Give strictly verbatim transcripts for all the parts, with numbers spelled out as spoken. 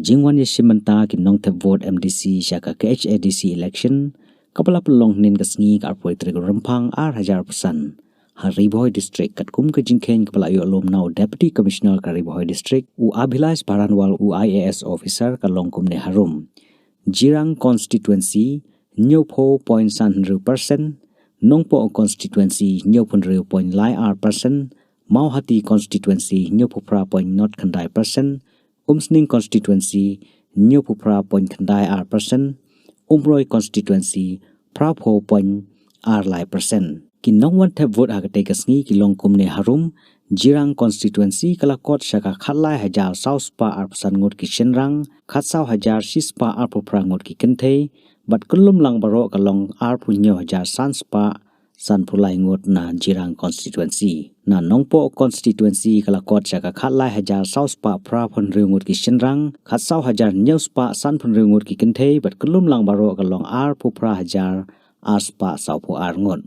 Jingwan ïashim bynta ki nongthep vote M D C sha ka K H A D C election, kaba la pynlong hynnin ka sngi ka arphew tarik Rymphang ar hajar arphew san ha Ri Bhoi District, katkum ka jingkheiñ kaba la ïoh lum na u Deputy Commissioner ka Ri Bhoi District, u Abhilash Baranwal, u I A S officer, ka long kumne harum: Jirang constituency, hynñiewphew point san hynriew percent, Nongpoh constituency, hynñiewphew hynriew point lai ar percent, Mawhati constituency, hynñiewphew phra point nod khyndai percent, Umsning constituency, hynñiewphew phra point khyndai ar percent, Umroi constituency, phraphew point ar lai percent. Ki nongwan thep vote ha katei ka sngi ki long kumne harum: Jirang constituency ka la kot sha ka khatlai hajar saw spah arphew san ngut ki shynrang, khatsaw hajar shi spah arphew phra ngut ki kynthei, bad kyllum lang baroh ka long arphew hynñiew hajar san spah sanphew lai ngut na Jirang constituency. Na Nongpoh constituency ka la kot sha ka khatlai hajar saw spah phraphew hynriew ngut ki shynrang, khatsaw hajar hynñiew spah sanphew hynriew ngut ki kynthei, bad kyllum lang baroh ka long arphew phra hajar ar spah sawphew ar ngut.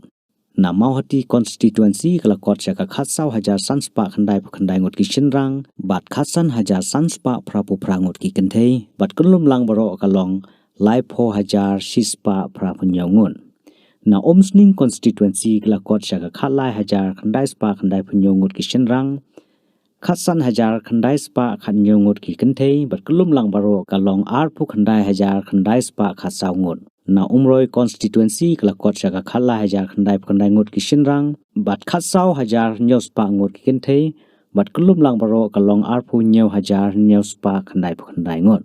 Na Mawhati constituency ka la kot sha ka khatsaw hajar san spah khyndaiphew khyndai ngut ki shynrang, bad khatsan hajar san spah phraphew phra ngut ki kynthei, bad kyllum lang baroh ka long laiphew hajar shi spah phraphew hynñiew ngut. Na Umsning constituency ka la kot sha ka khatlai hajar khyndai spah khyndaiphew hynñiew ngut ki shynrang, khatsan hajar khyndai spah khathynñiew ngut ki kynthei, bad kyllum lang baroh ka long arphew khyndai hajar khyndai spah khatsaw ngut. Na Umroi constituency ka la kot sha ka khatlai hajar khyndaiphew khyndai ngut ki shynrang, bad khatsaw hajar hynñiew spah ngut ki kynthei, bad kyllum lang baroh ka long arphew hynñiew hajar hynñiew spah khyndaiphew khyndai ngut.